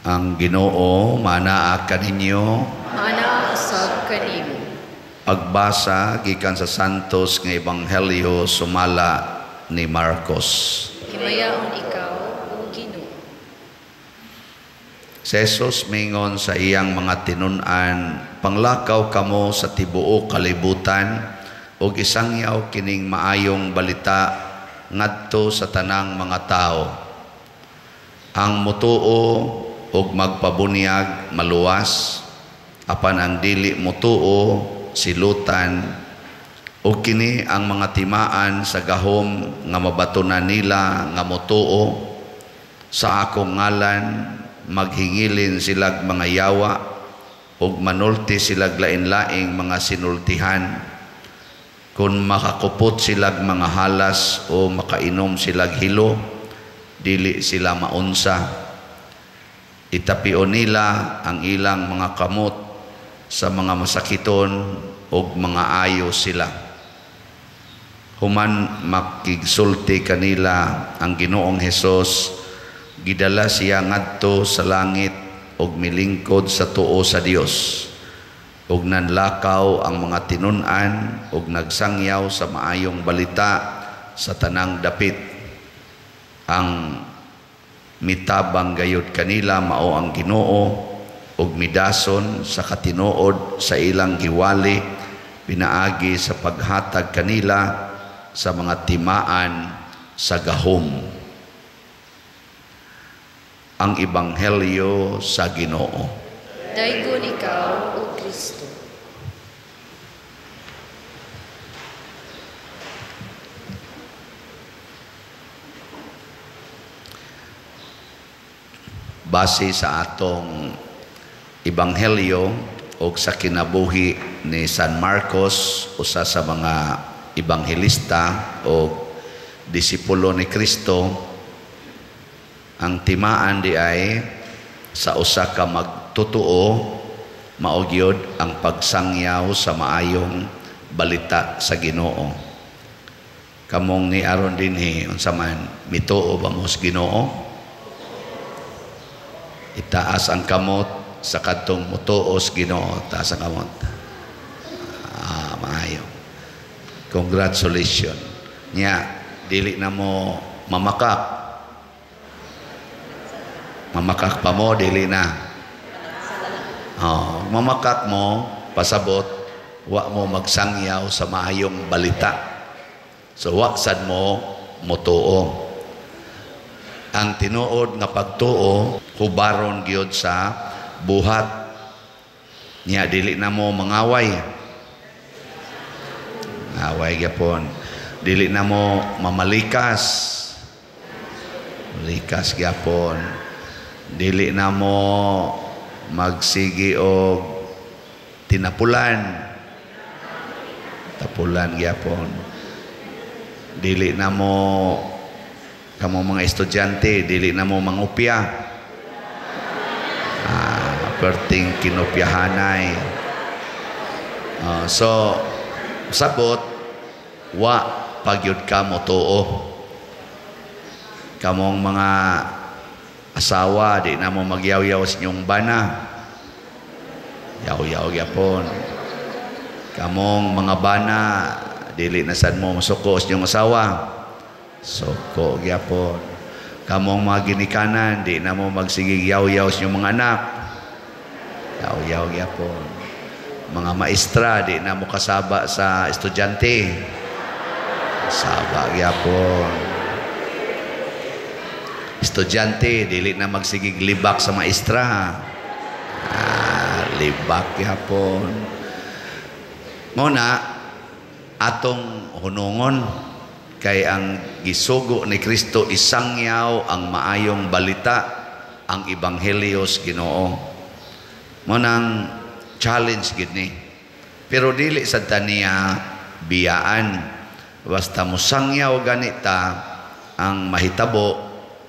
Ang Ginoo manaa kaninyo. Maanaa usab kanimo. Pagbasa gikan sa Santos nga Ebanghelyo sumala ni Marcos. Himayaon ikaw, o Ginoo. Si Jesus mingon sa iyang mga tinun-an, panglakaw kamo sa tibuok kalibutan ug isangyaw kining maayong balita ngadto sa tanang mga tawo. Ang mutuo ug magpabunyag maluwas, apan ang dili mutuo silutan, ug kini ang mga timaan sa gahom nga mabatunan nila nga mutuo. Sa akong ngalan maghingilin silag mga yawa ug manulti silag lain-laing mga sinultihan. Kung makakupot silag mga halas o makainom silag hilo, dili sila maunsa. Itapio nila ang ilang mga kamot sa mga masakiton ug mga ayo sila. Human makigsulti kanila ang Ginoong Hesus, gidala siya ngadto sa langit ug milingkod sa tuo sa Dios. Ug nanlakaw ang mga tinun-an ug nagsangyaw sa maayong balita sa tanang dapit. Ang mitabang gayud kanila mao ang Ginoo ug midason sa katinuod sa ilang giwali pinaagi sa paghatag kanila sa mga timaan sa gahom. Ang Ebanghelyo sa Ginoo. Daygon ikaw, o Kristo. Base sa atong Ebanghelyo o sa kinabuhi ni San Marcos, usa sa mga ebanghelista o disipulo ni Kristo, ang timaan di ay sa usa ka magtotoo mao gyud ang pagsangyaw sa maayong balita sa Ginoo. Kamong ni aron dinhi unsa man, mituo ba mo sa Ginoo? Itaas ang kamot sa kadtong mutuo sa Ginoo. Taas ang kamot. Maayo. Congratulations. Nya, dili na mo mamakak. Mamakak pa mo, dili na. Oh, mamakak mo, pasabot, wa mo magsangyaw sa maayong balita. So, wa sad mo mutuo. Ang tinuod nga pagtuo, hubaron gyud sa buhat. Nya, dili na mo mangaway. Ngaway gyapon. Dili na mo mamalikas. Malikas gyapon. Dili na mo magsigi og tinapulan. Tapulan gyapon. Dili na mo, kamo mga estudyante, dili na mo mangupya. Perting kinupyahanay. So, sabot, wa pagyud ka mo tuo. Kamong mga asawa, di na mo magyaw-yaw sa inyong bana. Yaw-yaw gyapon. Kamong mga bana, dili na sad mo masuko sa inyong asawa. Suko gyapon. Kamong mga ginikanan, di na mo magsigig yaw-yaw sa inyong mga anak. Yaw-yaw gyapon. Mga maestra, di na mo kasaba sa estudyante. Saba gyapon. Estudyante, dili na magsigig libak sa maestra. Libak gyapon. Nguna, atong hunungon kay ang gisugo ni Kristo isangyaw ang maayong balita, ang ebanghelyo sa Ginoo. Mo nang challenge gid ni. Pero dili sad ta niya biyaan. Basta mosangyaw ganita ang mahitabo,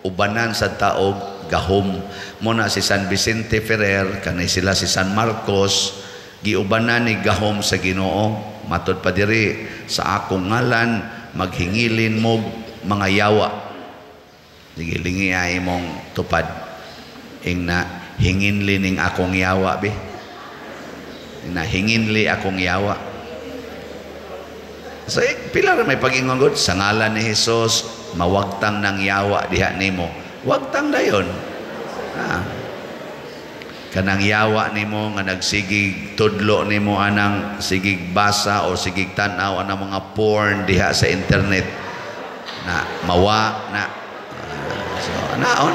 ubanan sa taog gahom. Muna si San Vicente Ferrer, kanay sila si San Marcos, giubanan ni gahom sa Ginoo. Matod pa diri, sa akong ngalan maghingilin mo mga yawa. Sige, lingi ay mong tupad. Ingna, Hinginli ning akong yawa bi. Na hinginli akong yawa. So pila ra may pag-ingon gud sa ngalan ni Hesus mawagtang ng yawa diha nimo. Wagtang dayon. Ah. Kanang yawa nimo nga nagsigig tudlo nimo anang sigig basa o sigig tan-aw anang mga porn diha sa internet na mawa na. So naon?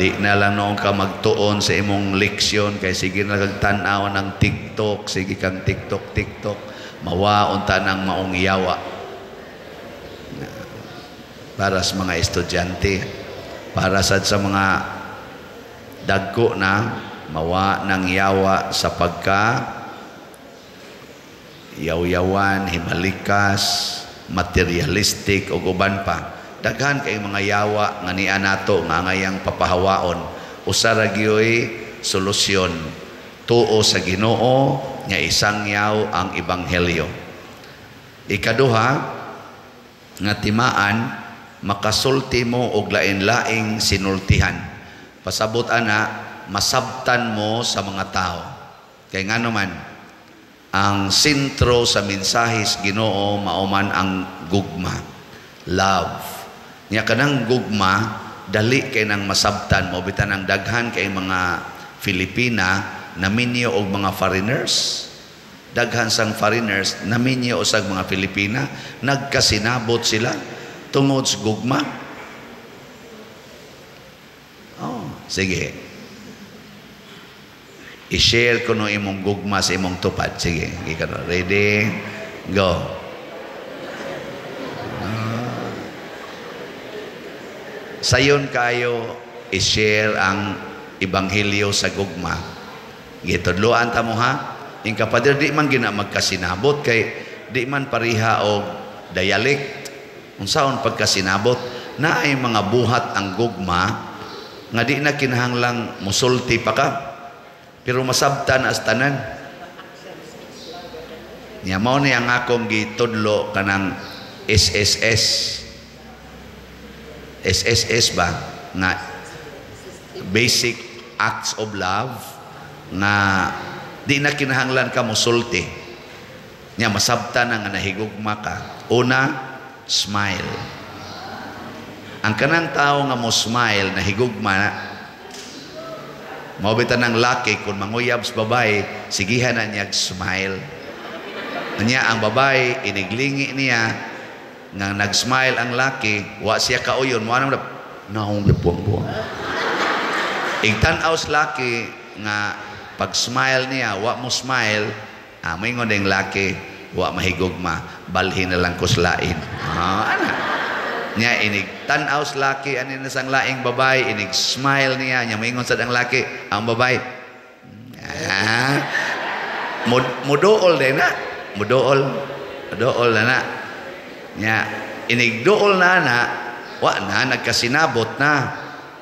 Di na lang noon ka magtuon sa imong leksyon kay sige na kag tan-aw ng TikTok, sige kang TikTok TikTok, mawa unta nang maong yawa. Para sa mga estudyante, para sad sa mga dagko na mawa ng yawa sa pagka yaw-yawan, himalikas, materialistic o uban pa. Daghan kay mga yawa nga niya nato nga ngayang papahawaon. Usa ra gyoy solusyon. Tuo sa Ginoo nga isangyaw ang ebanghelyo. Ikaduha nga timaan, makasulti mo og lain-laing sinultihan. Pasabot ana, masabtan mo sa mga tao. Kay ngano man, ang sentro sa mensahe sa Ginoo mao man ang gugma, love. Nya kanang gugma dali kay nang masabtan mo bitan ang daghan kay mga Filipina naminyo og mga foreigners. Daghan sang foreigners naminyo usag mga Filipina, nagkasinabot sila tungod sa gugma. Oh, sige. I-share ko no imong gugma sa imong tupad. Sige, ready? Go. Sayon kayo i-share ang ebanghelyo sa gugma. Gitudloan ta mo ha. Ing kapader di man gina magkasinabot kay di man pareha og dialect. Unsaon pagkasinabot, naay mga buhat ang gugma nga di na kinahanglang musulti pa ka. Pero masabtan as tanan. Nya mao ni ang akong gitudlo kanang SSS. SSS ba nga basic acts of love nga di na kinahanglan ka musulti. Nya masabtan na nga nahigugma ka. Una, smile. Ang kanang tao nga mo smile nahigugma na. Mao bitan ang laki kung manguyab sa babae, sigihan na niya smile. Nya ang babae iniglingi niya nga nag-smile ang laki, wa siya kauyon, mo anong naong gibuang-buang. Igtan-aw sa laki nga pag-smile niya, wa mo smile, moingon ding laki, wa mahigugma, balhin na lang ko sa lain. Ana. Niya inig tan-aw sa laki ani na sang laing babae, inig smile niya, niya moingon sad ang laki, ang babae. Mudool din na. Mudool. Mudool na na. Nya inigduol na na, wa na nagkasinabot na.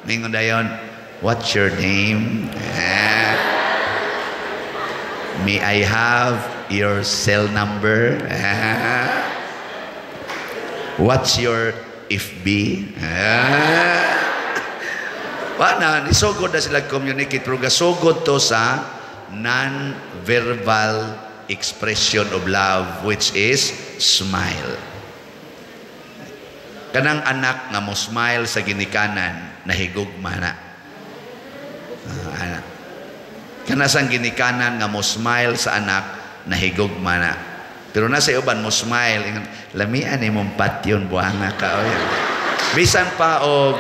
Mingon dayon, what's your name? May I have your cell number? What's your FB? Wa na nisugod na sila communicate pero gasugod to sa non-verbal expression of love, which is smile. Kanang anak nga mo smile sa ginikanan, nahigugma na. Anak. Kanasang ginikanan nga mo smile sa anak, nahigugma na. Pero nasa uban mo smile, ingon, lamian imong patyon buhanga ka. Oy. Bisan pa og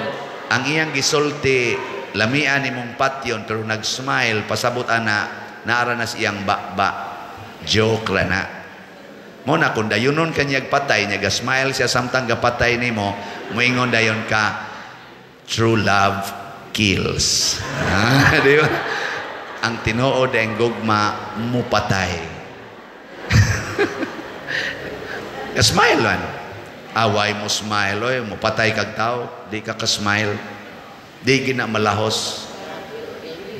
ang iyang gisulti, lamian imong patyon, pero nag-smile, pasabot ana, naara na siyang ba-ba. Joke ra na. Mo na kung dayunon ka niyag patay, niya ga-smile siya samtang gapatay nimo, moingon dayon ka, true love kills. Di ba? Ang tinuod ang gugma mupatay. Ka-smile man. Away mo smile, oy, mupatay kag tao, di ka ka-smile. Di gina malahos.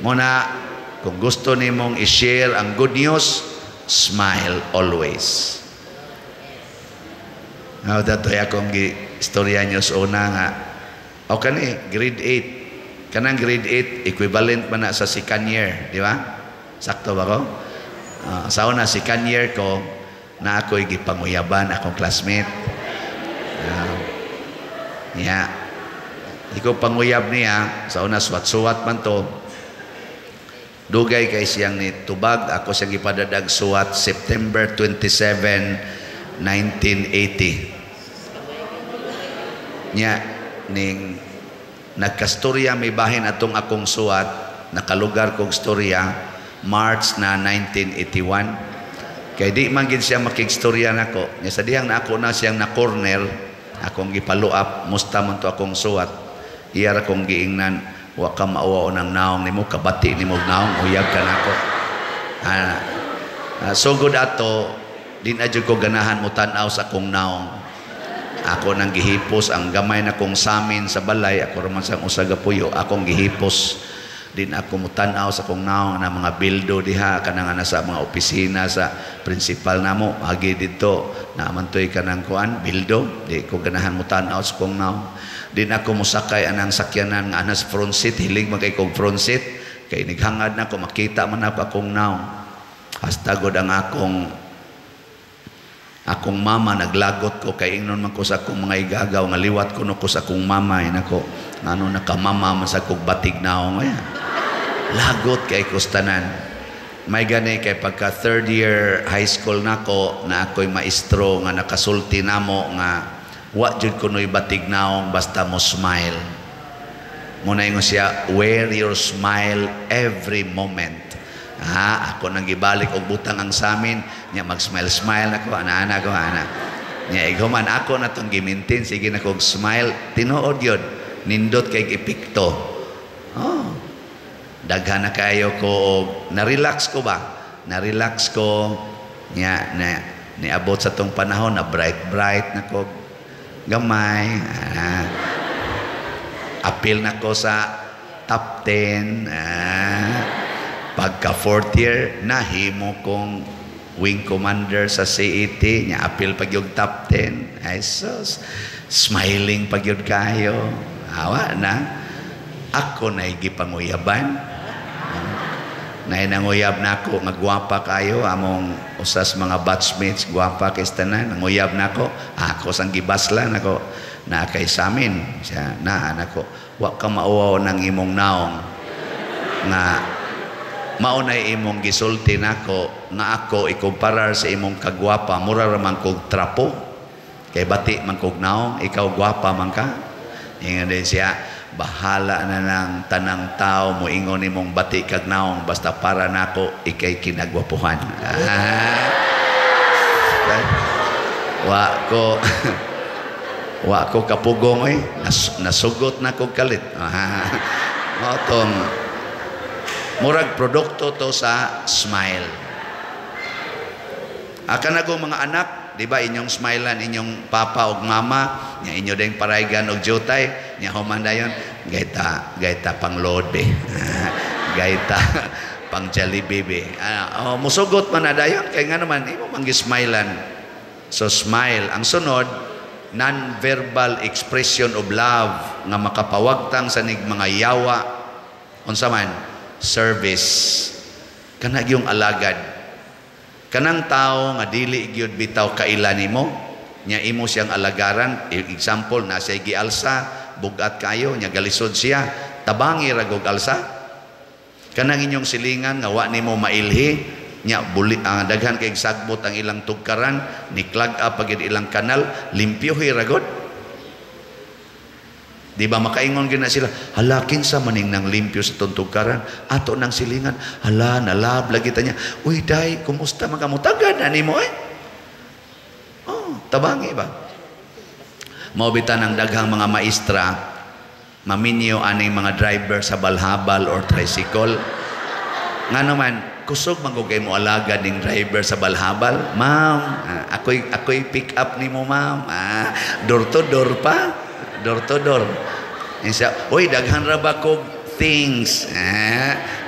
Mo na kung gusto nimong i-share ang good news, smile always. Now, datoy akong istorya nyo sa una nga, O kani grade 8. Kanang grade 8 equivalent man na sa second year, di ba? Sakto ba ko? Sa una, second year ko na ako'y gipanguyaban akong classmate. Yeah. Di ko panguyab niya, sa una suwat-suwat man to. Dugay kay siyang ni tubag, ako siyang gipadadag suwat September 27, 1980. Nya ning nagkastorya may bahin atong akong suwat, nakalugar kog storya March na 1981. Kay di man gid siya makigstorya nako. Nya sa dihang na ako na siyang na corner, akong gipaluap, musta man to akong suwat. Iya ra kong giingnan, "Wa ka mauwaw ng naong nimo, kabati nimo og naong, uyab ka nako." Sugod ato, di na jud ko ganahan mo tan-aw sa akong naong. Ako nang gihipos ang gamay na kong samin sa balay, ako raman sang usa ka puyo, akong gihipos. Di na ako mutan-aw sa akong naong na mga bildo diha kanang nasa mga opisina sa principal namo agi didto na man toy kanang kuan bildo, di ko ganahan mutan-aw sa akong naong. Di na ako mosakay anang sakyanan nga anas front seat, hilig man kay kog front seat kay nighangad na ko makita man ako akong naong. Hasta gud ang akong mama naglagot ko kay ingnon man ko sa akong mga igagaw nga liwat kuno ko sa akong mama, eh, nako ngano nakamama man sa kog batig naong ay. Lagot kay kustanan. May gani kay pagka third year high school nako na ako'y maestro nga nakasulti namo nga wa jud kuno'y batig naong basta mo smile. Muna ingon siya, "Wear your smile every moment." Ha, ako nang gibalik og butang ang samin, nya mag-smile-smile nako, ana-ana ko, ana. Nya ighuman ako na tong gimintin, sige na kog smile, tinuod yun. Nindot kay epekto. Oh. Daghan na kayo ko og na-relax ko ba? Na-relax ko nya na niabot sa tong panahon na bright bright na ko gamay. Apil na ko sa top 10. Pagka fourth year, nahimo kong wing commander sa CET, nya apil pag yung top 10. Ay sus, smiling pag yun kayo. Awa na. Ako na gipanguyaban. Nay nanguyab na ako nga gwapa kayo among usas mga batchmates, gwapa kay tanan, nanguyab na ako, ako sang gibaslan ako na kay samin siya na nako, "Wa ka mauwaw ng imong naong nga mao na imong gisulti nako nga ako ikumparar sa imong kagwapa, mura ra man kog trapo kay bati man kog naong, ikaw gwapa man ka." Ingon din siya, "Bahala na ng tanang tao mo ingon nimong bati kag naong, basta para nako ikay kinagwapuhan." Ah. Wa ko kapugong oy, nasugot na kog kalit. Ah. Mao tong murag produkto to sa smile. Akan ako mga anak, di ba inyong smilean inyong papa ug mama, nya inyo ding paraygan og jutay, nya human dayon gayta gayta pang load be. Gayta pang Jollibee be. Ah, oh, musugot man na dayon kay nga naman imo man gismilean. So smile. Ang sunod, non-verbal expression of love nga makapawagtang sa nig mga yawa, unsa man? Service. Kana gyung alagad. Kanang tao nga dili gyud bitaw kaila nimo, nya imo siyang alagaran. Example, na siya gialsa, bugat kayo, nya galisod siya, tabangi ra gog alsa. Kanang inyong silingan nga wa nimo mailhi, nya buli, daghan kay sagbot ang ilang tugkaran, ni clog up pagid ilang kanal, limpyuhi ra gud. Di ba makaingon gyud na sila, "Hala, kinsa maning nang limpyo sa tugkaran ato nang silingan? Hala, nalab lagi ta niya. Uy day, kumusta man kamo? Tagad na nimo eh." Oh, tabangi ba? Mao bitan ang daghang mga maestra maminyo aning mga driver sa balhabal or tricycle. Nga naman, kusog man kay mo alagad ning driver sa balhabal. "Ma'am, ako'y pick up nimo, ma'am." Door to door pa. Door to door. Siya, "Uy, daghan ra ba kog things?"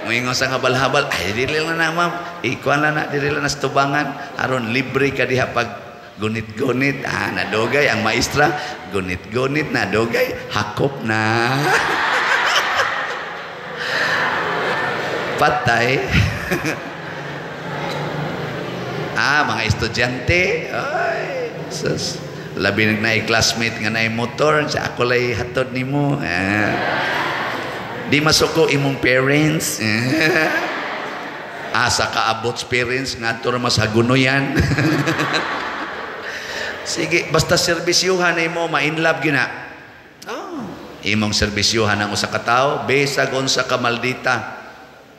Moingon sa habal-habal, "Ay, dili lang na, ma'am. Ikuan lang na, dili lang na sa tubangan. Aron libre ka diha pag Gunit-gunit, nadugay ang maestra, gunit-gunit na dugay, hakop na. Patay. Mga estudyante, ay, sus. Labi na classmate nga naay motor, sa ako lay hatod nimo. Di masuko imong parents. Asa kaabot parents nga ato ra mas hagunoyan. Sige, basta serbisyuhan nimo, ma-inlove gyud na. Oh, imong serbisyuhan ang usa ka tawo, bisag unsa ka maldita.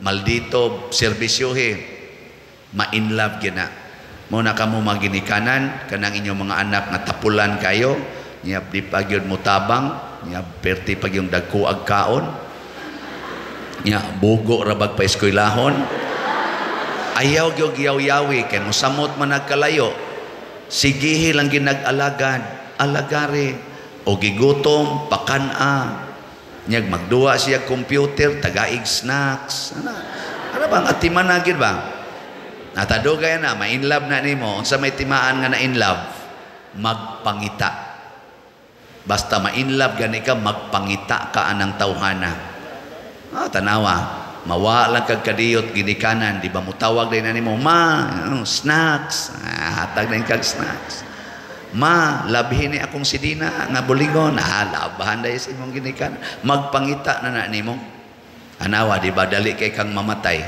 Maldito serbisyuhe, ma-inlove gyud na. Mo na kamo maginikanan kanang inyong mga anak nga tapulan kayo, nya di pa gyud mo tabang, nya perti pag yung dagko ag kaon. Nya bugo ra bag pa eskwelahon. Ayaw gyud yaw-yawi kay mosamot man nagkalayo. Sigihi lang ginag-alagad, alagari o gigutom pakan-a. Nyag magduwa siya computer, tagaig snacks. Ana bang atiman na gyud ba? Natadugay na, ma-inlove na nimo. Unsa may timaan nga na-inlove? Magpangita. Basta ma-inlove gani ka, magpangita ka anang tawhana. Tanawa. Mawa lang kag kadiyot ginikanan, di ba mutawag din na nimo, ma, snacks. Hatag din kag snacks. Ma, labhin ni akong sidina nga bulingon. Labahan dahil sa imong ginikanan. Magpangita na na nimo. Anawa, di ba dali kay kang mamatay?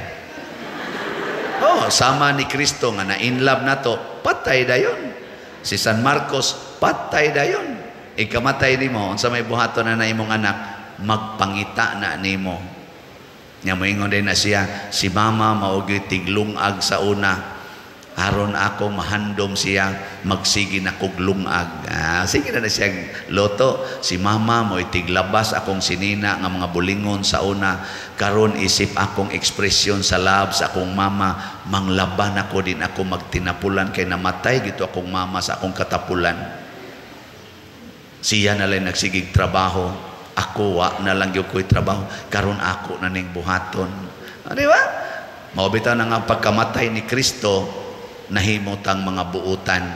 Oh, sama ni Kristo nga na in love nato, patay dayon. Si San Marcos, patay dayon. Ikamatay nimo, unsa may buhaton na na imong anak, magpangita na nimo. Nya moingon din na siya, si mama mao gyud tiglungag sa una. Aron ako mahandom siya, magsige na kog lungag. Sige na na siya loto. Si mama mo tiglabas akong sinina nga mga bulingon sa una. Karon isip akong ekspresyon sa love sa akong mama, manglaban ako din ako magtinapulan kay namatay gito akong mama sa akong katapulan. Siya na lang nagsigig trabaho. Ako wa na lang gyud ko'y trabaho. Karon ako na ning buhaton. Di ba? Mao bitaw na nga pagkamatay ni Kristo, nahimot ang mga buutan.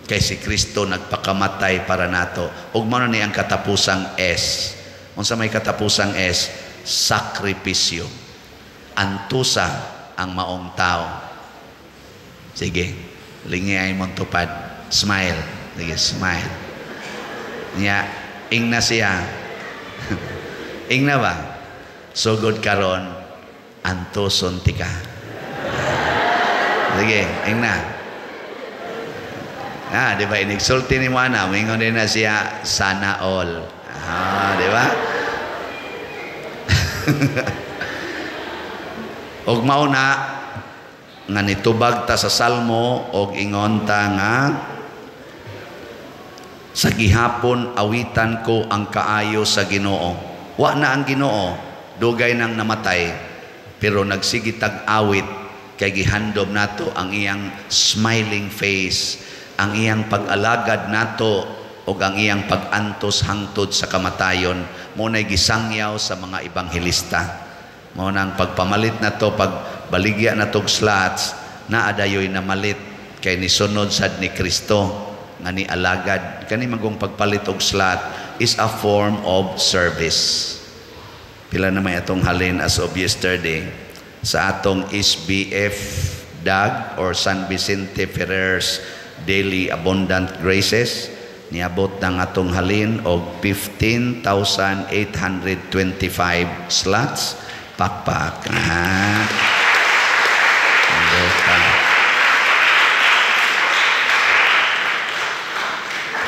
Kay si Kristo nagpakamatay para nato. Ug mao na ni ang katapusang S. Unsa may katapusang S? Sakripisyo. Antusa ang maong tao. Sige, lingi ay mong tupad. Smile. Sige, smile. Nya, ing na siya. Ing na ba? Sugod karon, antuson tika. Sige, ing na. Di ba inigsulti ni mo ana, moingon din na siya, sana all. Di ba? Og mao na nga nitubag ta sa Salmo og ingon ta nga sa gihapon awitan ko ang kaayo sa Ginoo. Wa na ang Ginoo, dugay nang namatay, pero nagsige tag awit kay gihandom nato ang iyang smiling face, ang iyang pag-alagad nato ug ang iyang pag-antos hangtod sa kamatayon. Mao nay gisangyaw sa mga ebanghelista. Mao nang pagpamalit nato, pagbaligya natog slots, naa dayoy namalit kay nisunod sad ni Kristo nga ni alagad. Kani magong pagpalit og slot is a form of service. Pila na may atong halin as of yesterday sa atong SBF DAG or San Vicente Ferrer's Daily Abundant Graces, niabot ng atong halin og 15,825 slots. Pakpak.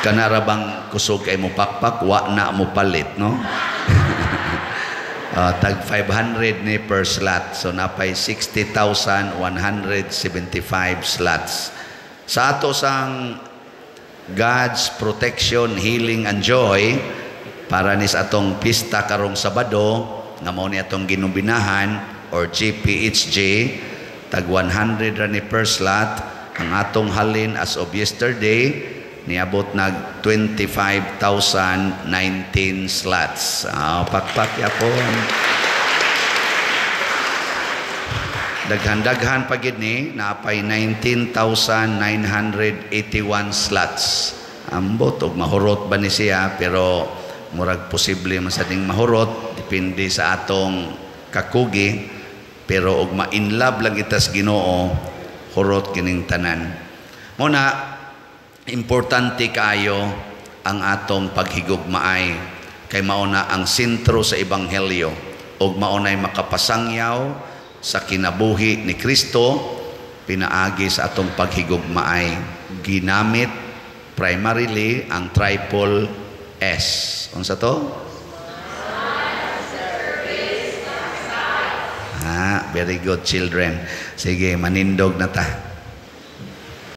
Kanara bang kusog kay mo pakpak, wa na mo palit, no? Tag 500 ni per slot. So napay 60,175 slots. Sa ato sang God's protection, healing and joy para nis atong pista karong Sabado nga mao ni atong ginumbinahan or GPHJ, tag 100 ra ni per slot. Ang atong halin as of yesterday niabot nag 25,019 slots. Pakpak yapon. Daghan-daghan pa gid ni, naapay 19,981 slots. Ambot og mahurot ba ni siya, pero murag posible man sa ding mahurot, depende sa atong kakugi, pero og ma-inlove lang kita sa Ginoo, hurot kining tanan. Mao na importante kaayo ang atong paghigugmaay kay mao na ang sentro sa ebanghelyo ug mao nay makapasangyaw sa kinabuhi ni Kristo pinaagi sa atong paghigugmaay. Ginamit primarily ang triple S. Unsa to? Ah, very good, children. Sige, manindog na ta.